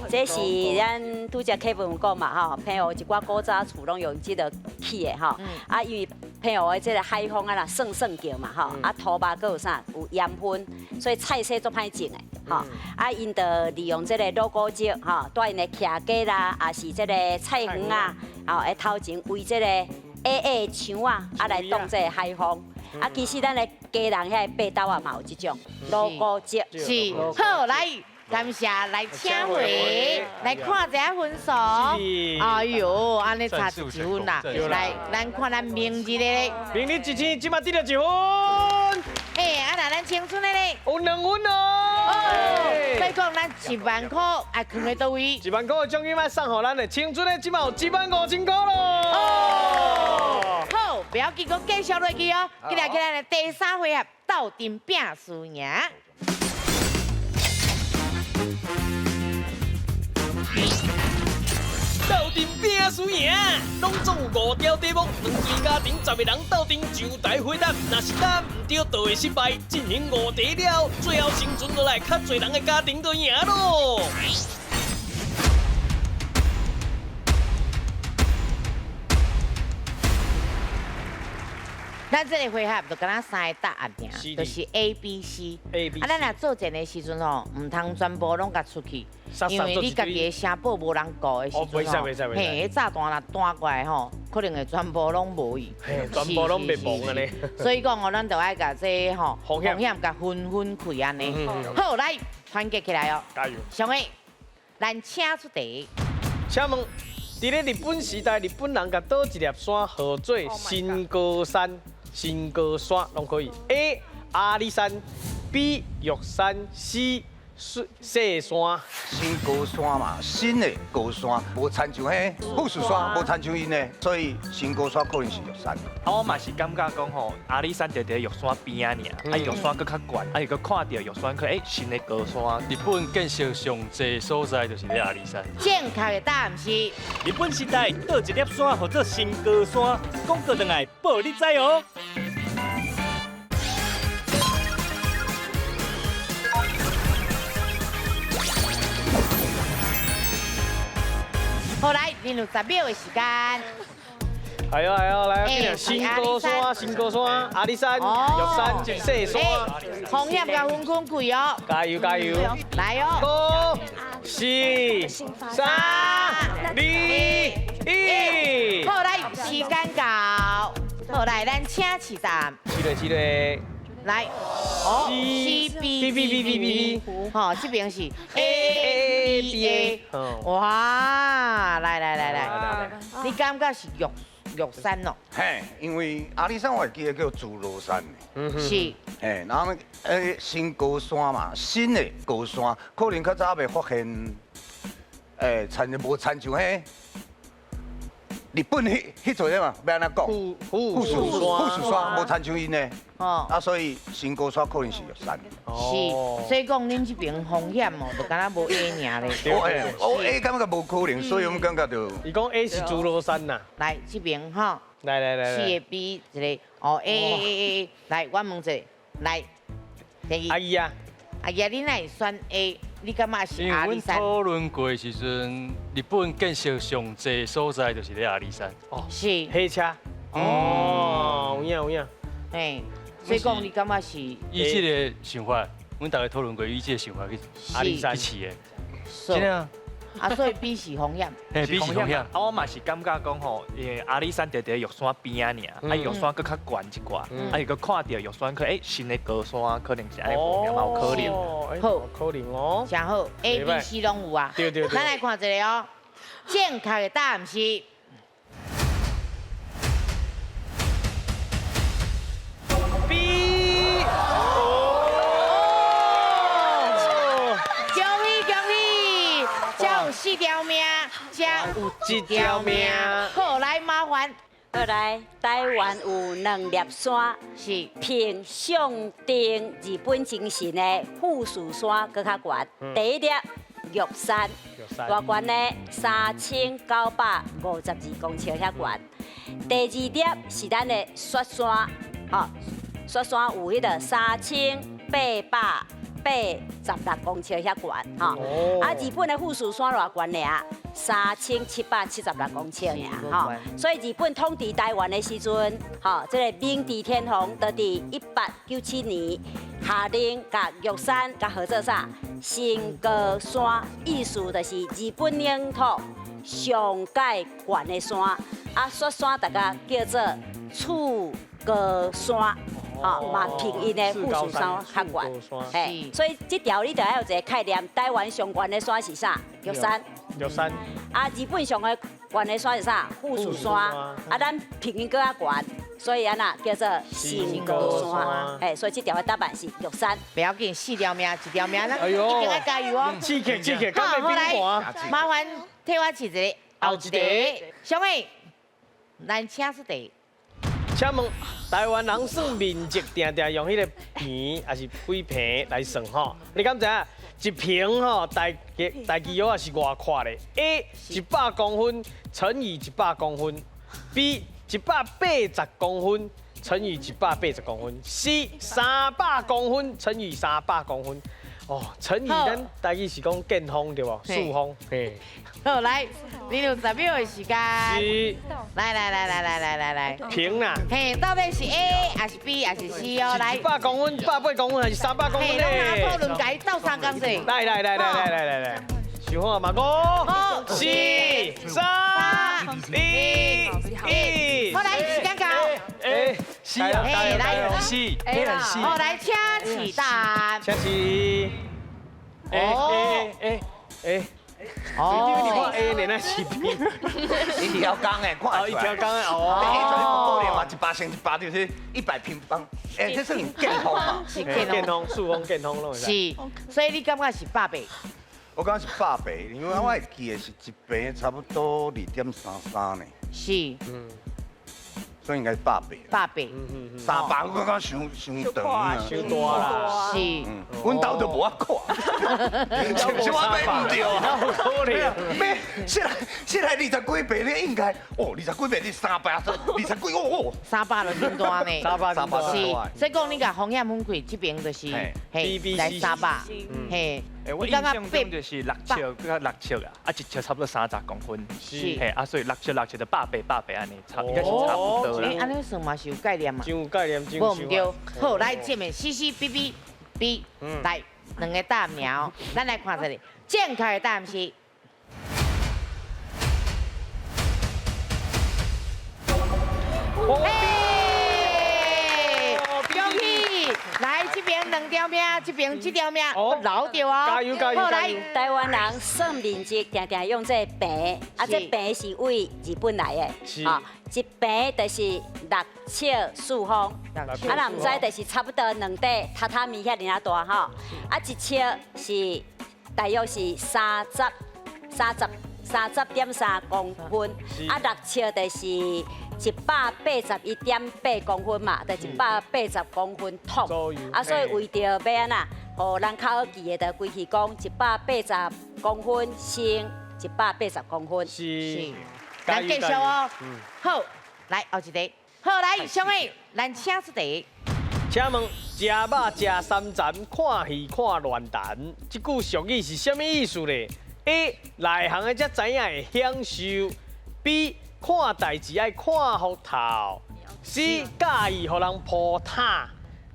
這是咱拄才客文有講嘛吼，澎湖一寡古早厝攏用這个起的吼。啊，因為澎湖的這个海風啊啦，算算叫嘛吼，啊土肉閣有啥有鹽分，所以菜色足歹種的吼。啊，𪜶就利用這个鑼鼓石吼，蹛𪜶的徛家啦，也是這个菜園啊，吼，的頭前圍這个矮矮的牆啊，啊來擋這個海風。啊，其實咱的家人遐个爬豆啊嘛有這種鑼鼓石。是，好來。感謝，來請回來看一下分數。哎喲，按呢差一分啦。來，咱看咱明日的咧。明日一千，這馬得著一分。嘿，啊那咱青春的咧，有2分哦。所以講，咱1萬塊愛囥佇佗位？1萬塊的獎金愛送予咱的青春的，這馬有15000塊咯。哦，好，不要緊，閣繼續落去哦。接下來咱的第三回合，鬥陣拼輸贏。鬥陣拼輸贏，攏總有5條題目，兩隊家庭10個人鬥陣就台回答，若是答毋對，就會失敗。進行5題了，最後生存落來較濟人的家庭就贏咯。咱這个回合就敢若3个答案爾，就是 A、B、C。啊，咱若做戰的時陣吼，毋通全部攏共出去，因為你家己的聲寶無人顧的時陣吼，嘿，彼炸彈若彈過來吼，可能會全部攏無去，全部攏滅亡按呢。所以講哦，咱就愛共這吼風險共分分開按呢。好，來團結起來哦。加油！上个，咱請出題。請問，佇咧日本時代，日本人共佗一粒山號做新高山？新高山攏可以。A 阿里山，B 玉山，C 雪山。新高山嘛，新的高山，無親像彼富士山，無親像𪜶的，所以新高山可能是玉山。啊，我嘛是感覺講吼，阿里山就佇玉山邊仔爾，啊玉山閣較懸，啊又閣看著玉山，去新的高山。日本建設上濟所在就是咧阿里山。正確的答案是。日本時代佗一粒山號做新高山，廣告轉來報你知哦。好，來，恁有10秒的時間。哎呦哎呦，來，新高山，新高山，阿里山，玉山，雪山。風險共分分開哦。加油加油！來哦。5、4、3、2、1。好，來，時間到。好，來，咱請起站。是嘞是嘞。來，哦，C B B B B B，吼，這邊是 A A B A，哇，來來來來，你感覺是玉山哦？嘿，因為阿里山我會記得叫諸羅山。是。嘿，然後新高山嘛，新的高山，可能較早未發現，親無親像彼。日本彼座嘛，欲按怎講？富士山無親像𪜶的，啊，所以新高山可能是玉山。是，所以講恁這邊風險哦，就敢若無 A 爾咧。我 A 感覺無可能，所以阮感覺就。伊講 A 是諸羅山呐。來，這邊吼。來。四個 B 一個，哦 A A A A，來，我問一下，來，第二。阿姨啊。阿姨，你哪會選 A？你感覺是阿里山？因為阮討論過的時陣，日本建設上濟所在就是咧阿里山。哦，是。火車。哦，有影有影。嘿，所以講你感覺是？以這个想法，阮大家討論過，以這个想法去阿里山去試的。真的啊。啊，所以 B 是風險。嘿，B 是風險。啊，我嘛是感覺講吼，因為阿里山就佇玉山邊仔爾，啊玉山閣較懸一寡，啊又閣看著玉山去，新的高山可能是按呢風險嘛有可能。好，可能哦。真好，A、B、C 攏有啊。對對對。咱來看一下哦，正確的答案是 B。恭喜恭喜，這有4條命，這有1條命。好，來麻煩好來，台灣有兩粒山，是憑象徵日本精神的富士山閣較懸。第一粒玉山，偌懸呢？3952公尺遐懸。第二粒是咱的雪山，吼，雪山有彼个3886公尺遐懸，吼。啊，日本的富士山偌懸爾？3776公尺爾，吼。所以日本統治台灣的時陣，吼，這个明治天皇就佇1897年下令，共玉山共號做啥？新高山，意思就是日本領土上蓋懸的山。啊，雪山大家叫做次高山。吼，嘛拼音的富士山較懸，嘿，所以這條你著愛有一個概念，台灣上懸的山是啥？玉山。玉山。啊，日本上个懸的山是啥？富士山。啊，咱平均閣較懸，所以按怎叫做新高山。嘿，所以這條的答案是玉山。不要緊，四條命一條命，咱一定愛加油哦。刺激刺激，好，來，麻煩替我試一个後一題，小妹，咱請出題。請問台灣人算面積，定定用彼个坪抑是幾坪來算吼？你敢知影一坪吼大大致約是偌闊咧？A 100公分乘以100公分，B 180公分乘以180公分，C 300公分乘以300公分。哦，乘以咱台語是講見方對無？四方。嘿。好，來，你有10秒的時間。是。來來來來來來來來。平啦。嘿，到底是 A 還是 B 還是 C 哦？來。100公分、180公分還是300公分咧？嘿，攏拿討論共伊鬥相共者。來來來來來來來來，想好嘛？5、4、3、2、1。好，來，時間到。 A、C 啊，來 C、A 還是 C？好，來，請起答案。請起。A A A A。哦，你看 A 連那是 B，一條鋼的，看一條鋼的哦。 A 絕對不可能嘛，100乘100就是100平方，哎，這是見方嘛？是見方，四方見方攏是，所以你感覺是百八？我感覺是百八，因為我會記的是一坪差不多2.33呢。是，所以應該是百八。百八， 300我感覺傷傷長啊，傷大啦。是，阮兜就無法看，是毋是我買毋著啊？有可能，買現在20幾坪，你應該哦，20幾坪你300，20幾哦哦， 300就真大呢。 300是，所以講你共風險分開，這邊就是嘿來300，嘿。欸，我印象中就是6尺佮6尺啊，啊一尺差不多30公分，是，嘿，啊所以6尺6尺就百八百八按呢，差應該是差不多啦。欸，按呢算嘛是有概念嘛？真有概念，真無毋對。好，來這面 C C B B B，來兩個答案哦，咱來看一下，正確的答案是。來，這邊兩條命，這邊這條命，留著哦。加油加油！好，來，台灣人算面積，定定用這個坪，啊，這坪是為日本來的，是。一坪就是6尺四方，啊，若毋知就是差不多兩塊榻榻米遐爾仔大吼。啊，一尺是大約是30.3公分，啊，6尺就是181.8公分嘛，就180公分筒。啊，所以為著欲按怎，予人較好記的，就規氣講180公分乘180公分。是，咱繼續哦。好，來後一題。好，來，小妹，咱請出題。請問，食肉食三層，看戲看亂彈，這句俗語是啥物意思咧？A 內行的才知影會享受。B 看代誌愛看福頭。C 佮意予人鋪塔。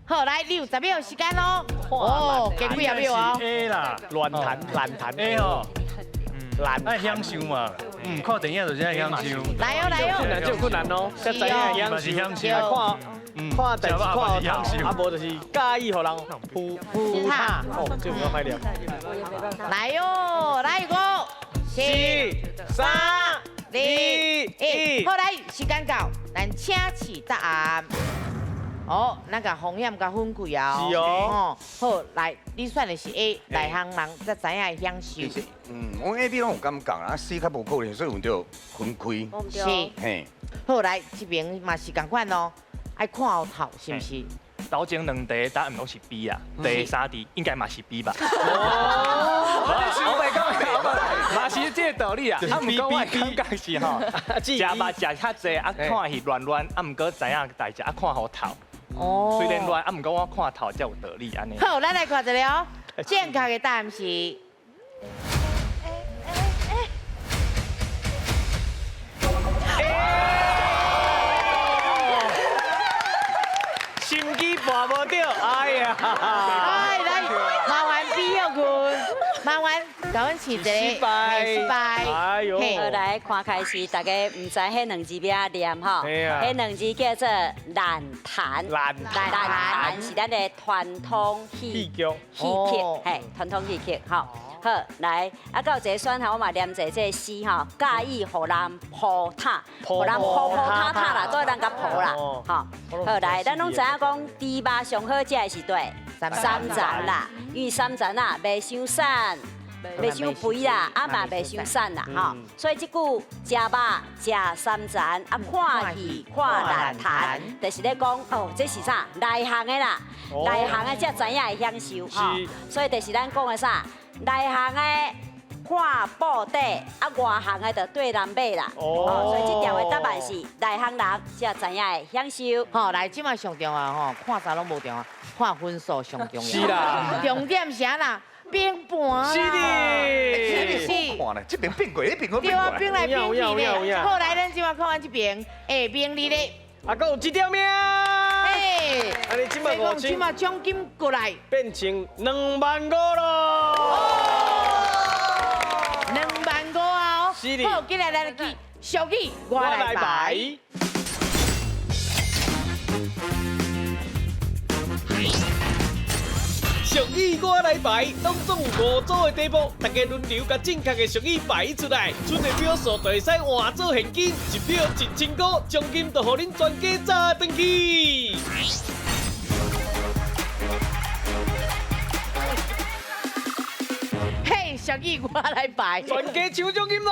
好，來，你有10秒時間咯。哦，加幾秒哦。 A 啦，亂彈亂彈 A 哦，亂愛享受嘛。嗯，看電影就是愛享受。來哦來哦，困難就困難哦，才知影享受。看看代誌看福頭，啊無就是佮意予人鋪鋪塔。哦，這有夠歹念。來哦，來5、4、3、2、1，好，來，時間到，咱請起答案。哦，咱共风险共分开啊。是哦。好，來，你選的是 A，內行人才知影會享受。其實，我 A、B 攏有感覺啦，C 較無可能，所以有著分開。是。嘿。好，來，這邊嘛是仝款哦，愛看予透，是毋是？頭前兩題答案攏是 B 啊，第三題應該嘛是 B 吧？我袂講，嘛是這個道理啊。啊，毋過我的感覺是吼，食肉食較濟，啊看戲亂亂，啊毋過知影代誌，啊看予透。哦。雖然亂，啊毋過我看透才有道理按呢。好，咱來看一下哦，正確的答案是。心機跋無著，哎呀！哎，來，麻煩 B 休困，麻煩，共阮試一個，失敗，失敗。哎喲，好，來看開始，大家毋知彼兩字欲按怎念吼，彼兩字叫做爛壇，爛壇是咱的傳統戲劇，戲曲，嘿，傳統戲曲，吼。好，來，啊，閣有一個選項，我嘛念一下這個詩吼，佮意予人抱塔，予人抱抱塔塔啦，做人共抱啦，吼。好，來，咱攏知影講，豬肉上好食的是佗三層啦，因為三層啊，袂傷瘦，袂傷肥啦，啊嘛袂傷瘦啦，吼。所以這句食肉食三層，啊看戲看爛壇，就是咧講哦，這是啥？內行的啦，內行的才知影會享受，吼。所以就是咱講的啥？內行的看布袋，啊外行的就對人買啦。哦，所以這條的答案是內行人才知影會享受。吼，來，這擺上重要吼，看啥攏無重要，看分數上重要。是啦。重點是啥啦？變盤。是的。是。看咧，這邊變過，那邊閣變過。對啊，變來變去咧。好，來，咱這擺看阮這邊，欸，明日咧。啊，閣有這條命。嘿。啊，你這擺5000，這擺獎金過來，變成2萬5咯。2萬5啊！是的。好，今日咱去俗語，我來排。俗語我來排，當中有5組的題目，大家輪流共正確的俗語排出來，剩的秒數就會使換做現金，1秒1000塊，獎金就予恁全家炸轉去。嘿，俗語我來排，全家搶獎金咯！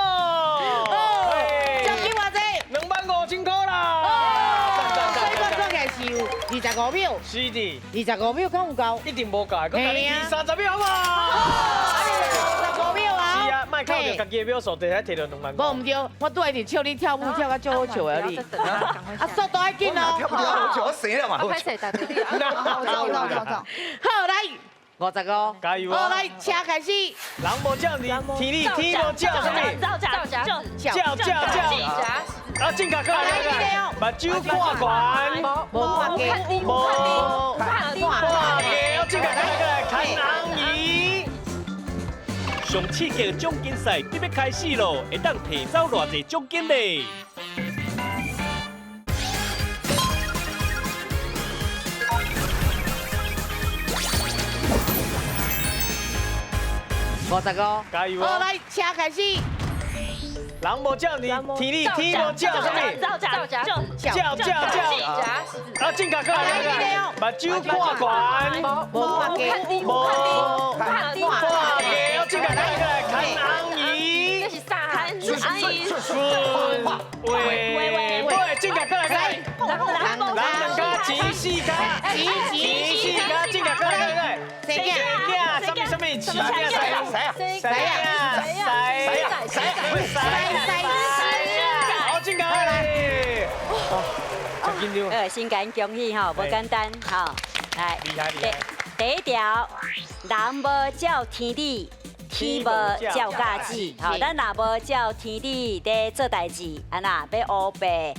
獎金偌濟？2萬5千塊啦！所以講算起來是有25秒。是的。25秒敢有夠？一定無夠，閣共你30秒好無？35秒啊！是啊，莫靠著家己的秒數，就會使摕著2萬。無毋對，我拄仔一直笑你跳舞跳甲足好笑的你。啊，速度愛緊哦！跳舞跳好笑，我生了嘛好笑。好，來。55，加油！好，來，車開始。人無照你，天理天無照啥物？照照照照照照。啊，正確過來，目睭看懸，無看低，無看低，正確過來，牽紅姨。上刺激的獎金賽得欲開始咯，會當提走偌濟獎金咧？55，加油！好，來，車開始。人無照你，天理天無照啥物？照照照照照照。啊，正確過來，目睭看懸，無看低，無看低，正確過來，牽紅姨。這是啥？牽紅姨。順話尾，正確過來，人兩跤，錢四跤，錢四跤，正確過來，生囝，啥物啥物，生囝，誰啊？誰啊？誰啊？誰啊？好，正確來。真緊張。先共𪜶恭喜吼，無簡單吼。來，厲害厲害。第一條，人無照天理，天無照家子。吼，咱若無照天理咧做代誌，按怎欲烏白？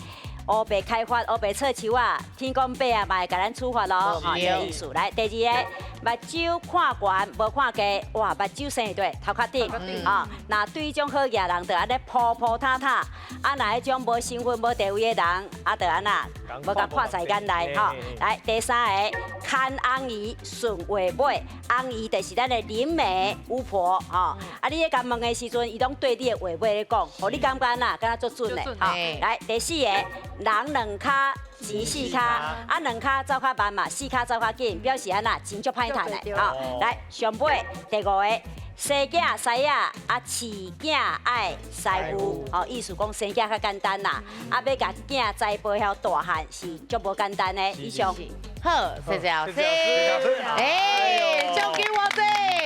烏白開罰，烏白錯手啊！天公伯啊，嘛會共咱處罰咯，吼，這個意思。來，第二个，目睭看懸，無看低，哇，目睭生佇佗頭殼頂，啊，若對這種好額人，就按呢鋪鋪塔塔；啊，若彼種無身份、無地位的人，啊，就按怎，無共看在眼內，吼。來，第三个，牽紅姨順話尾，紅姨就是咱的靈媒巫婆，吼。啊，你咧共問的時陣，伊攏對你的話尾咧講，予你感覺按怎，敢若足準的，吼。來，第四个。人两跤，钱四跤，啊两跤走较慢嘛，四跤走较紧，表示按怎钱足歹趁的。好，来上尾第五个。生囝师仔，啊饲囝爱师傅，哦，意思讲生囝较简单啦，啊欲共囝栽培予大汉是足无简单的。以上，好，谢谢老师。哎，奖金偌济？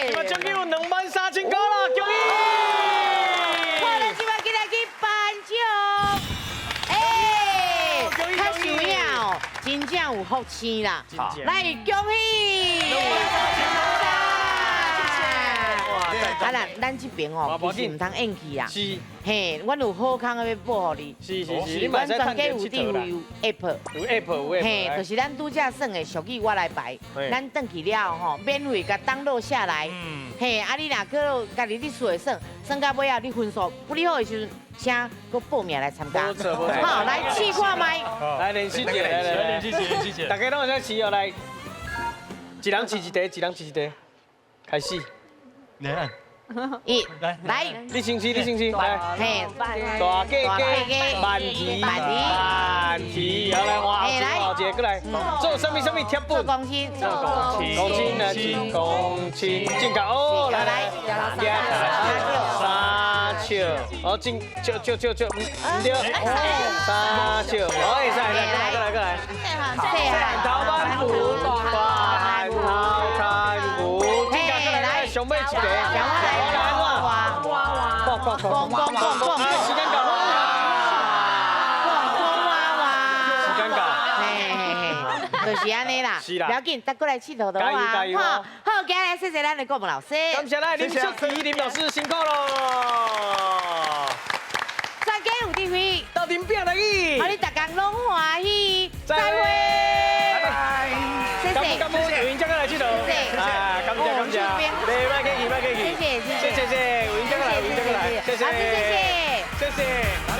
这摆奖金有2万3千块啦，恭喜！好，咱这摆进来去颁奖。哎，较有影哦，真正有福气啦！来，恭喜！啊啦，咱这边哦，其实毋通演戏啊。是。嘿，阮有好康的欲报予你。是是是，阮全家有智慧有 app。有 app 有 app。嘿，就是咱拄才耍的俗语我来排，咱转去了后吼，免费共 download 下来。嘿，啊你若阁家己伫厝里耍，耍到尾仔你分数不哩好的时阵，请阁报名来参加。好，来试看觅。来练习一下，来来练习一下，练习一下。大家拢会使试哦，来，一人试一题，一人试一题，开始。来。一，来，你先试，你先试，来，嘿，大鸡鸡，慢蹄，慢蹄，好来，换后一个过来，做啥物啥物贴本？做公亲，做公亲，公亲来是公亲，进教哦，来来，三笑，哦进，笑笑笑笑，唔对，三笑，哦会使会使，过来过来过来，细汉头挽布，大汉头牵牛，进教过来，上尾一个。讲讲讲讲，时间到，讲讲哇哇，时间到，嘿嘿嘿，就是按呢啦，是啦，不要紧，再过来𨑨迌就好啊。加油加油！好，今日谢谢咱的顾问老师，感谢咱林淑琪林老师辛苦咯。全家有智慧，斗阵拼来去，予你逐工拢欢喜，再会，拜拜，谢谢，感谢，有闲再过来𨑨迌，谢谢，啊，感谢感谢，袂莫客气莫客气，谢谢谢谢谢谢，有闲再过来，有闲再过来，谢谢，谢谢，谢谢。